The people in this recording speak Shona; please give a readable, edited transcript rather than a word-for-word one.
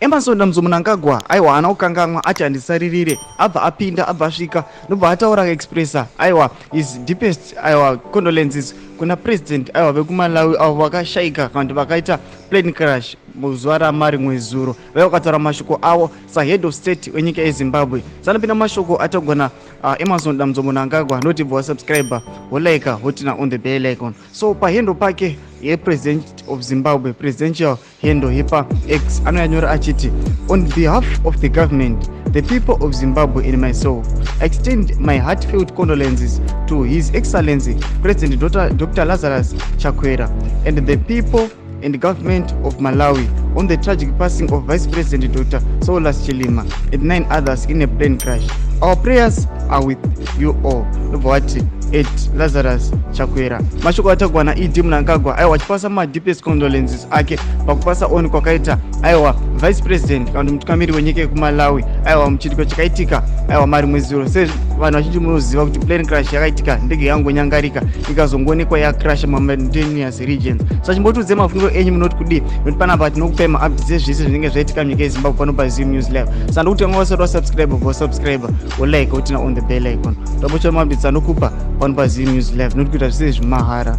Emmerson Dambudzo Mnangagwa, aiwa, haana kukanganwa, ati handisaririre, abva apinda, abva asvika, ndobva ataura, akaexpressa, aiwa, his deepest, aiwa, condolences kuna president, aiwa, vekuMalawi, avo vakashayika kana kuti vakaita plane crash muzuva ramarimwe zuro. Vaiva vakataura mashoko avo sahead of state wenyika yeZimbabwe. Sanapinda mashoko atagona Emmerson Dambudzo Mnangagwa, noti bva wasubscribe, wolike, woturn on the bell icon. So pahandle pake yepresident of Zimbabwe, presidential handle yepa X, anoyanyora achiti, "On behalf of the government, the people of Zimbabwe and myself, extend my heartfelt condolences to His Excellency President Dr. Lazarus Chakwera and the people and government of Malawi on the tragic passing of Vice President Dr. Saulos Chilima and nine others in a plane crash. Our prayers are with you all." Ndobva vati @LazarusChakwera. Mashoko atagwa naED Mnangagwa, aiwa, achipasa madeepest condolences ake pakupasa on kwakaita, aiwa, vice president kana kuti mutungamiri wenyika yekuMalawi, aiwa, muchiitiko chakaitika, aiwa, marimwe zuro. Sevanhu vazhinji munoziva kuti plane crash yakaitika, ndege yangonyangarika, ikazongoonekwa yacrasha mumountainous regions. So chimbotiudze mafungiro enyu, munoti kudii? Nokuti panapa tinokupai maupdates ezvese zvinenge zvaitika munyika yeZimbabwe pano paZim News Live. Saka ndokuti vanga vasati wasubscribe, wasubscribe, wolike, woturn on the bell icon, tobocha maupdates anokupa pano paZim News Live, nokuti kuita zvese zvimahara.